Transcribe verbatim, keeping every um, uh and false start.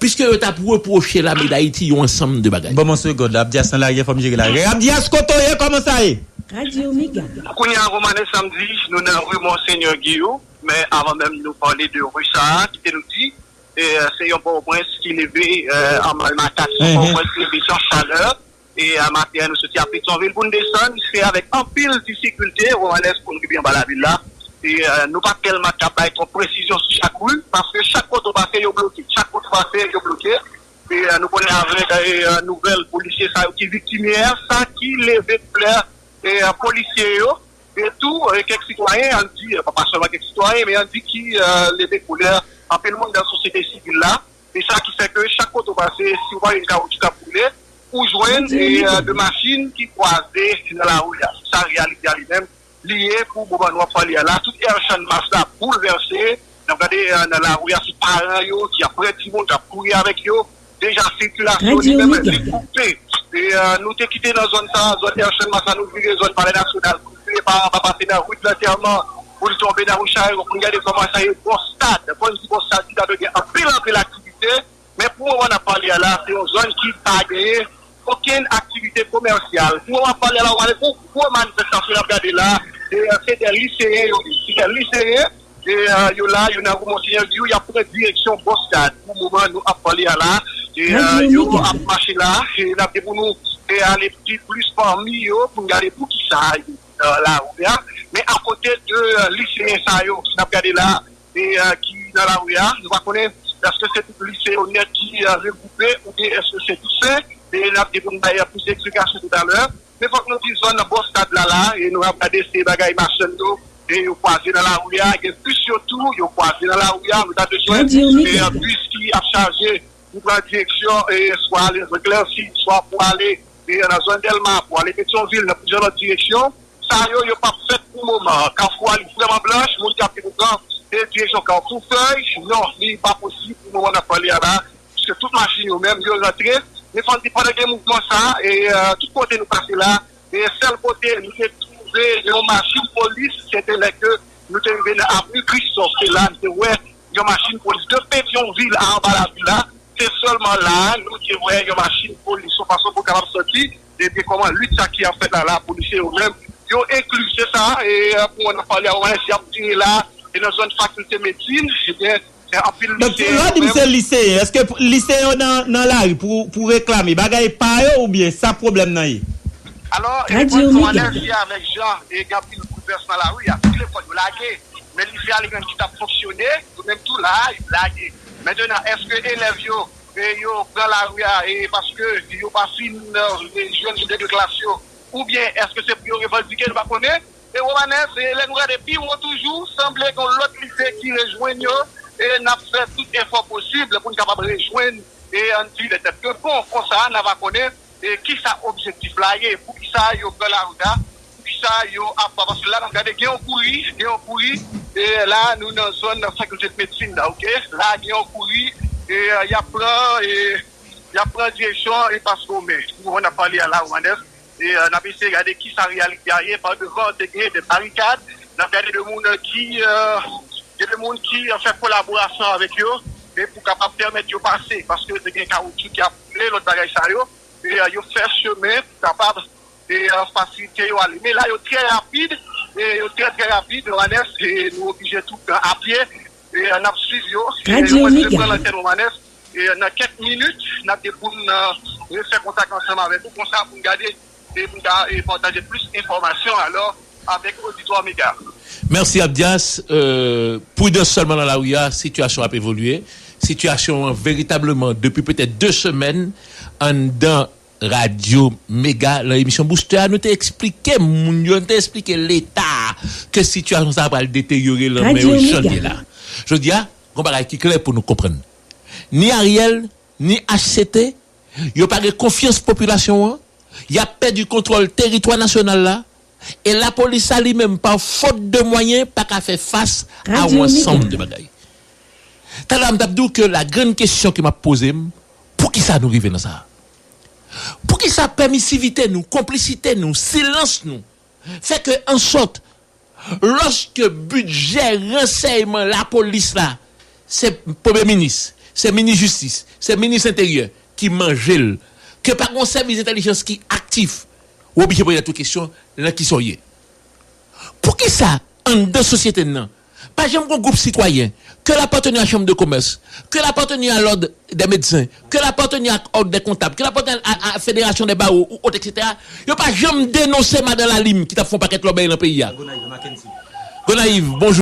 Piske yo t ap repwoche lame Dayiti yon ansanm de bagay. Ban m yon segond, Abdias nan lari a, fò m jere lari a. Abdias, kote w ye? Kòman sa ye? Radio Mega. Kounye a, Romanes, samdi, nou nan ri Monseyè Giyou, men avan menm nou pale de ri sa a, kite nou di, e, se yon Pòtoprens ki leve, e, an mal matat, se yon Pòtoprens ki leve san chalè. E a maten an, nou soti a Petyonvil pou n desann, se avèk anpil difikilte, Romanes, pou n rive anba lavil la. E, e, nou pa tèlman ka bay twòp presizyon sou chak ri, paske chak kote w pase, yo bloke. Chak kote w pase, yo bloke. E, e, nou konnen avèk, e, e, nouvèl polisye sa yo ki viktim yè, sa ki leve koulè, e, e, polisye yo. E tou, e, kèk sitwayen, ann di, e, pa, pa sèlman kèk sitwayen, men ann di ki, e, leve koulè anpil moun nan sosyete sivil la. E sa ki fè ke chak kote w pase, si w pa gen kawoutchou k ap boule, ou jwenn, e, e, de machin ki kwaze nan lari a. Se sa reyalite a li menm li ye pou moman nou ap pale a la. Tout Èchann Mas la boulvèse. N ap gade, e, nan lari a, se paran yo ki ap pran timoun, k ap kouri avèk yo. Deja sikilasyon li menm li koupe. E, e, nou te kite nan zòn sa, zòn Èchann Mas la, nou vire zòn Palè Nasyonal, nou vire pa anba, pase nan wout lantèman, pou n tonbe nan wout Chayewon, pou n gade kòman sa ye bò stad. Fò n di bò stad ki ta dwe gen anpil, anpil aktivite. Men pou moman n ap pale a la, se yon zòn ki pa genyen okenn aktivite komèsyal. Pou moman n ap pale a la, w pale pou gwo manifestasyon n ap gade la, e, se de liseyen yo ye. Se de liseyen, e, e, yo la, yo nan ri Monseyè Giyou, y ap pran direksyon bò stad. Pou moman nou ap pale a la, e, e, yo ap mache la, e, n ap gen pou nou, e, ale pi plis pami yo, pou n gade poukisa yo nan lari a. Men akote de, e, liseyen sa yo, n ap gade la, e, e, ki nan lari a. Nou pa konnen èske se tout lise yo nèt ki, e, regwoupe oubyen èske se Tousen. E n ap gen pou n bay, e, plis eksplikasyon toutalè. Men fòk nou di zòn nan bò stad la la, e nou ap gade se bagay machann yo, e yo kwaze nan lari a. Gen bis yo tou, yo kwaze nan lari a. Nou ta bezwen, e, e, bis ki ap chaje pou pran direksyon, e swa ale Eklèsi, swa pou ale, e nan zòn Dèlma, pou ale Petyonvil, nan plizyè lòt direksyon. Sa yo, yo p ap fèt pou moman an. Kafou a li vrèman blanch, moun ki ap gen pou pran, e direksyon Kafou Fèy, non, li pa posib pou moman n ap pale a la, piske tout machin yo menm, yo rantre. Men fò n di, pandan gen mouvman sa, e, e, tout kote nou pase la, e sèl kote nou te twouve yon machin polis, se te lè ke nou te rive nan avni Kristòf, se la nou te wè yon machin polis de Petyonvil a anba lavil la. Se sèlman la a, nou te wè yon machin polis, yon fason pou kapab sòti, epi kòman lit sa ki ap fèt la, la, polisye yo menm, yo enkli, se sa, e, e, pou mwen, n ap pale a Romanes, y ap tire la, e nan zòn fakilte medsin, ebyen, e, anpil liseyen yo menm. Donk, lè w di m se liseyen, èske liseyen yo nan, nan lari pou, pou reklame bagay pa yo oubyen sa pwoblèm nan ye? Alò, e, Romanes, se avèk jan, e, gen anpil boulvèsman lari a, tout lekòl yo lage. Men lise a li menm ki t ap fonksyone, yo menm tou la, yo lage. Mentenan, èske elèv yo, e, yo pran lari a, e, paske yo pa fin, e, jwenn sou de klas yo, oubyen èske se pou yo revandike, nou pa konnen. E Romanes, e, lè nou gade pi wo toujou, sanble gen yon lòt lise ki rejwenn yo, e n ap fè tout efò posib pou n kapab rejwenn, e ann di, lè tèt ke bon, konsa, n a va konnen, e kisa objektif la ye, poukisa yo pran lari a, poukisa yo ap, paske la n ap gade gen yon kouri, gen yon kouri, e la nou nan zòn fakilte medsin la, oke? La gen yon kouri, e y ap pran, e y ap pran direksyon, e paske w men, ou konprann n ap pale a la, Romanes, e n ap eseye gade kisa reyalite a ye, pa devan te gen de barikad, n ap gade de moun ki, e, gen de moun ki, e, fè kolaborasyon avèk yo, e pou kapab pèmèt yo pase, paske te gen kawoutchou ki ap boule, lòt bagay sa yo, e, e, yo fè chemen pou kapab, e, e, fasilite yo ale. Men la, yo trè rapid, e, yo trè, trè rapid, Romanes, e nou oblije tout a pye, e, e, n ap swiv yo, e, yo mwen pran lantèn Romanes, e, e, nan kèk minit, n ap gen pou n, e, refè kontak ansanm avèk ou, konsa pou n gade, e pou n ka, e, pataje plis enfòmasyon, alò, avèk oditwa Mega. Mèsi, Abdias. E, pridans sèlman nan lari a, sitiyasyon ap evolye. Sitiyasyon an veritableman, depi petèt de semèn, anndan Radyo Mega, nan emisyon Booster a, nou te eksplike moun yo, nou te eksplike Leta ke sitiyasyon sa a pral deteryore nan men yo jan l ye la. Jodi a, gon bagay ki klè pou nou konprann. Ni Ariel, ni H C T, yo pa gen konfyans popilasyon an, y ap pèdi kontwòl teritwa nasyonal la, e lapolis la li menm, pa fot de mwayen, pa ka fè fas a yon ansanm de bagay. Talè a m t ap di w ke la grande question ke m ap poze m, poukisa nou rive nan sa a? Poukisa pèmisivite nou, konplisite nou, silans nou, fè ke ansòt, lòske bidjè ransèyman lapolis la, se premye minis, se minis jistis, se minis enteryè ki manje l, ke pa gen yon sèvis entèlijans ki aktif, ou oblije poze tèt ou kesyon, nan kisa w ye? Poukisa anndan sosyete n nan, pa janm gen yon gwoup sitwayen, ke l apateni a chanm de komès, ke l apateni a lòd dè medsen, ke l apateni a òd dè kontab, ke l apateni a, a, a federasyon dè bawo ou ot, etsetera, yo pa janm denonse madan Lalim ki t ap fè yon pakèt lòbèy nan peyi a? Gonayiv, bonjou.